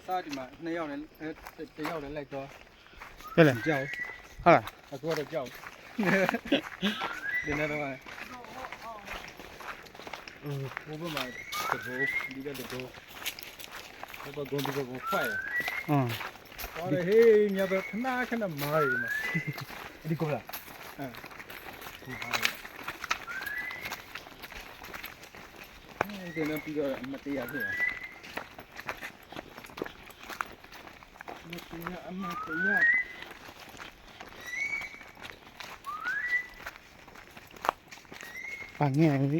အစဒီးမး နှစ်ယောက်နဲ့ အဲ တစ်ယောက်နဲ့လိုက်တော့ ဟုတ်လား ကြောက် ဟုတ်လား အခုကတော့ကြောက် ဒီနေ့တော့ ဟိုဘက်မှာတဘိ ဒီဘက်တဘိ ဟိုဘက်ကုန်းဒီဘက်ကုန်းခွဲရ ဟုတ်တယ် ဟေး ညဘက်ခဏခဏမားရည်မှာ ဒီကောလား အဲ ဒီကောလား ဒီနေ့ပြီးတော့မတရားဖြစ်ပါ မတရား အမတရား ပာ်ငဲၢ်ဝံၤ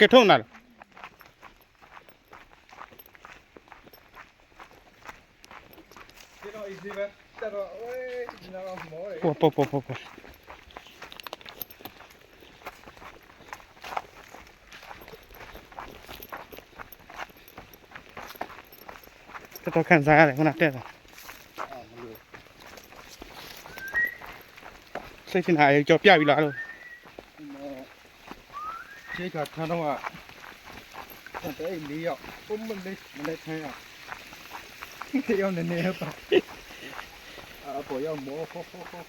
ကဲ ထုံးနၤလီၤ ပှၤ ပှၤ ပှၤ ပှၤ တၢ်တီခံစားရတယ် ခုနကတၢၢ်သး စ့ၢ်ကီးနၤ အကၠီပျၢ်ဝံၤလီၤ ချ့ကၤထါထီၣ်မး တၢ်တအဲၣ်လံယီၤ အိၣ်မ့ၢ်လ့ မလဲထဲယီၤ တယောက်နည်းနည်းပါ အပေါ်ရောက်မော ဟို ဟို ဟို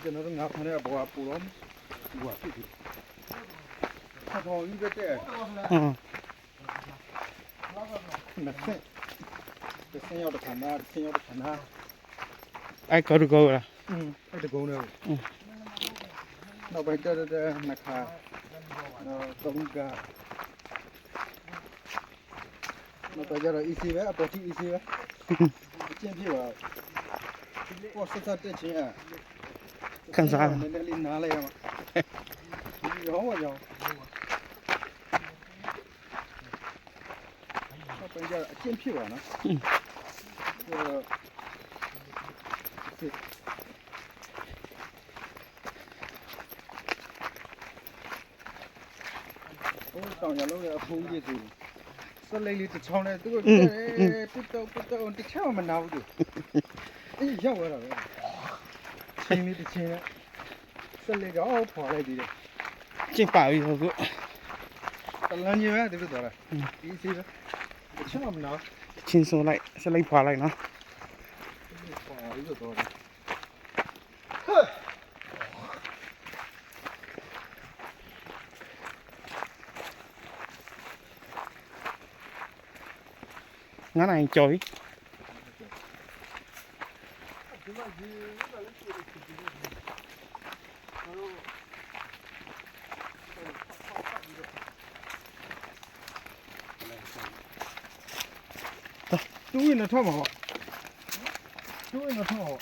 ကျွန်တော်တို့ငါးဖမ်းတဲ့အပေါ်ကပူတော့ ပူပါဖြစ်တယ် ထထီအံၤပဲတဲ့ နှစ်ဆင့် တစ်ဆင့်ရောက်တစ်ခါနား တစ်ဆင့်ရောက်တစ်ခါနား အဲ ကောတကောဝဲလား อืม အဲတကုန်းနဲ့ อืม နောက်ပိုင်းတက်တက်တက်နှစ်ခါ နောက်သုံးခါ နောက်ပိုင်းကျတော့ easy ပဲ အပေါ်ထိ easy ပဲ အကျင့်ဖြစ်ပါ ပေါ့ ဆက်ဆက်တက်ခြင်းอ่ะ ခံစား နည်းနည်းလေးနားလိုက်ရမှာ ရောရော နောက်ပိုင်းကျတော့အကျင့်ဖြစ်ပါနော် อืม ဆိုတော့ ဟိုး တောင်ယာလုပ်တဲ့အဖိုးကြီးတွေဆိုရင် စက်လီတ်လေးတစ်ချောင်းနဲ့ သူတို့ อืม อืม ပစ်တော့ ပစ်တော့ တစ်ချက်မှမနာဘူးသူ အေး ရောက်သွားတာပဲ ချင်းလေးတစ်ချင်းနဲ့ စက်လီတ်က အော် ဖွာလိုက်သေးတယ် ကျင့်ပါပြီ အခု တစ်လမ်းကြီးပဲ သူတို့သွားတာ อืม အေးဆေးပဲ တစ်ချက်မှမနာဘူး ချင်းစိုးလိုက် စက်လီတ်ဖွာလိုက်နော် ဖွာပြီးတော့သွားတယ် ငါးနာရီကျော်ပြီ တူၢ်ဝံၤနထီၣ်မးဘၣ် တူၢ်ဝံၤနထီၣ်မးဘၣ်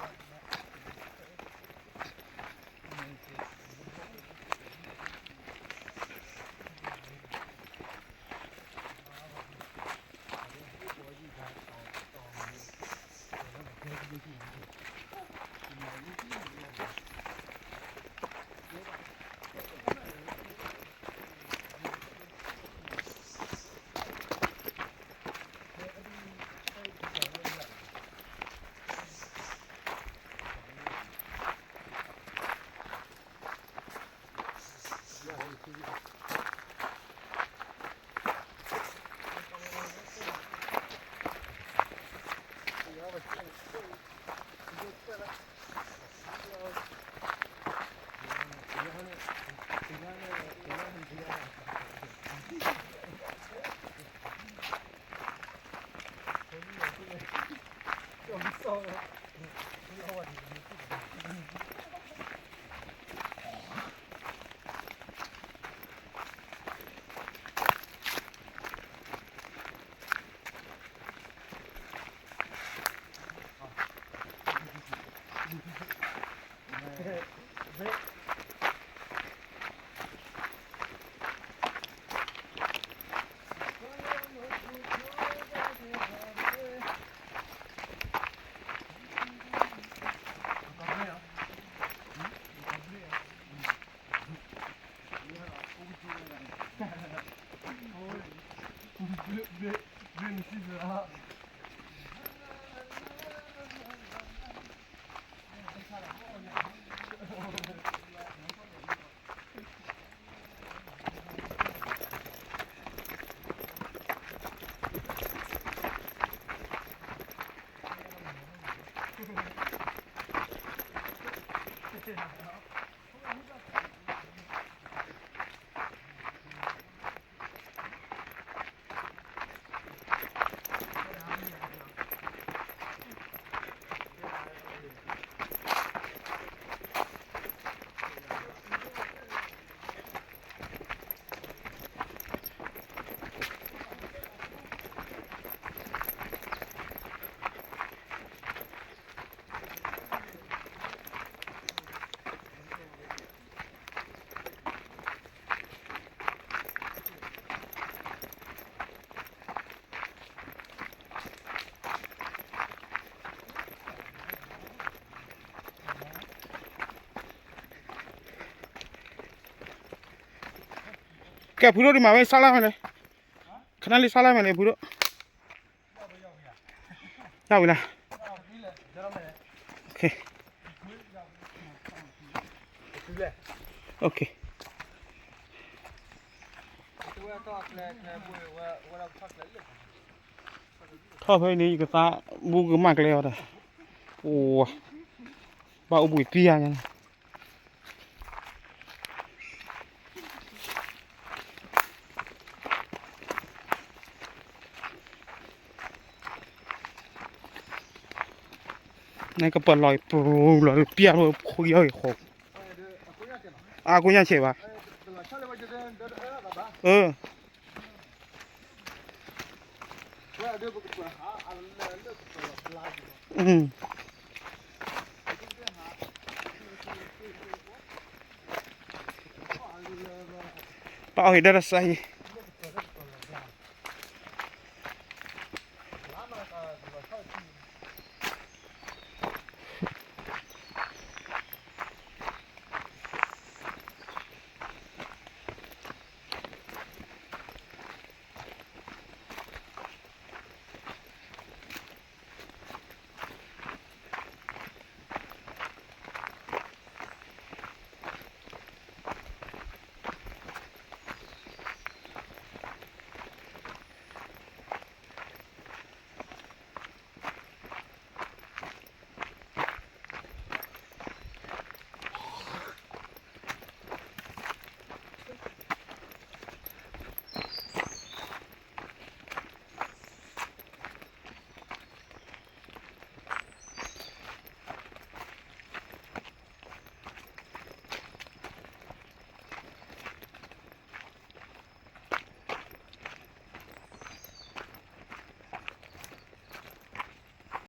Thank you. ကဲ ဖုဒိၣ် ဒ်မၤဝဲ စးလၢ်မးလဲၣ်, ခနလံ စးလၢ်မးလဲၣ် ဖုဒိၣ်, ရပြီလား, okay, okay, ထီၣ်ဖဲန့ၣ် ယကသး ဘူးကမၣ်ကျဲအီၤဒီး, အိၣ်, ဘၣ်အိၣ်ဘှံးသံယါညါန့ၣ် နကပလီၤပရူလီၤပျၢ်လီၤခိၣ်ယီၢ်အံၤဃီ, အါကိညၢ်ဆဲးဘၣ်, အၢ ပအီၣ်ဟံၣ်ဒၢတစဲးအံၤ,